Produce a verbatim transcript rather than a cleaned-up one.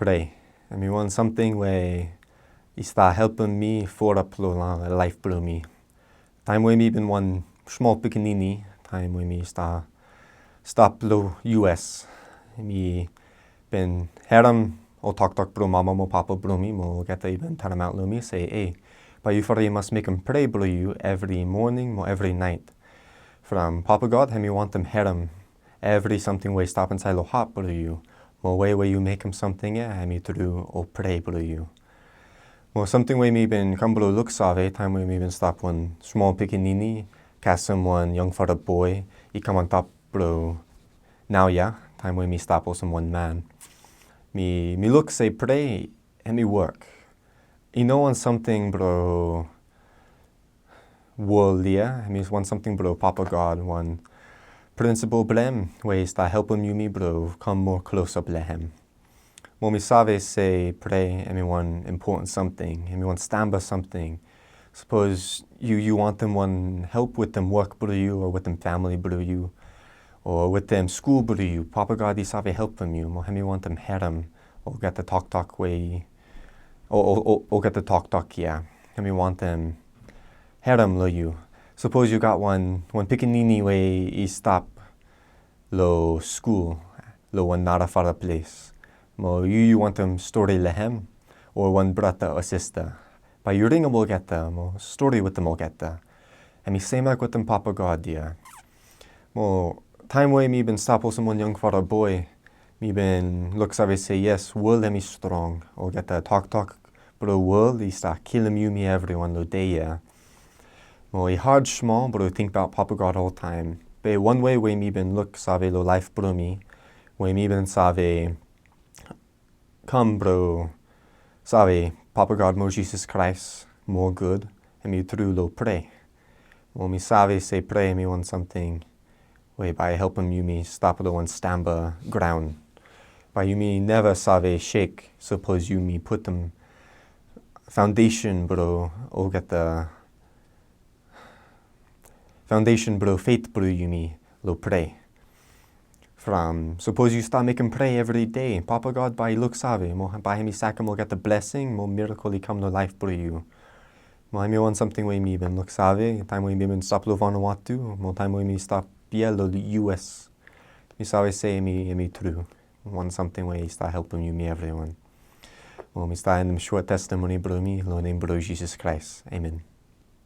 Prea, hemi wan samting we i stap helpem mi fulap lo laef blo mi. Taem we mi bin wan smol pikinini, taem we mi stap, stap lo U S, mi bin harem ol toktok blo mama mo papa blo mi, mo olgeta i bin talemaot lo mi se, "E, bae yufala i mas mekem prea blo yu evri moning mo evri naet. From Papa God, hemi wantem harem evri samting we i stap insaed lo hat blo yu, mo wei we yu mekem samting ia, hemi tru ol prea blo yu." Mo samting we mi bin kam blo luksave taem we mi bin stap wan smol pikinini, kasem wan yangfala boe i kam antap blo naoia, taem we mi stap olsem wan man. Mi, mi luk se prea, hemi wok. I no wan samting blo wol ia, hemi wan samting blo Papa God, wan prinsipol blo hem we i stap helpem yumi blo kam moa klosap lo hem. Mo mi save se prea, hemi wan impoten samting, hemi wan stamba samting. Sapos yu, yu wantem wan help wetem wok blo yu, o wetem famili blo yu, o wetem skul blo yu, Papa God i save helpem yu, mo hemi wantem harem olgeta toktok we, o, o, o, olgeta toktok ia. Hemi wantem harem lo yu. Sapos yu gat wan, wan pikinini we i stap lo skul lo wan narafala ples, mo yu, yu wantem stori lo hem, o wan brata o sista, bae yu ringim olgeta mo stori wetem olgeta. Hemi semak wetem Papa God ia. Mo taem we mi bin stap olsem wan yangfala boe, mi bin luksave se yes, wol hemi strong. Olgeta toktok blo wol i stap kilim yumi evriwan lo dei ia. Mo i had smol blo tingbaot Papa God oltaem. Be wan wei we mi bin luksave lo laef blo mi, we mi bin save kam blo save Papa God mo Jisas Kraes moa gud, hemi tru lo prea. Mo mi save se prea hemi wan samting we bae helpem yumi stap lo wan stamba graon. Bae yumi neva save sek sapos yumi putum faondesen blo olgeta, faondesen blo fet blo yumi lo prea. From, sapos yu stap mekem prea evri dei, Papa God bae i luksave, mo bae hemi sakem olgeta blesing mo mirakel i kam lo laef blo yu. Mo hemi wan samting we mi bin luksave taem we mi bin stap lo Vanuatu, mo taem we mi stap ia lo U S. Mi save se hemi, hemi tru. Wan samting we i stap helpem yumi evriwan. Mo mi stap endem sot testimoni blo mi lo nem blo Jisas Kraes. Amen.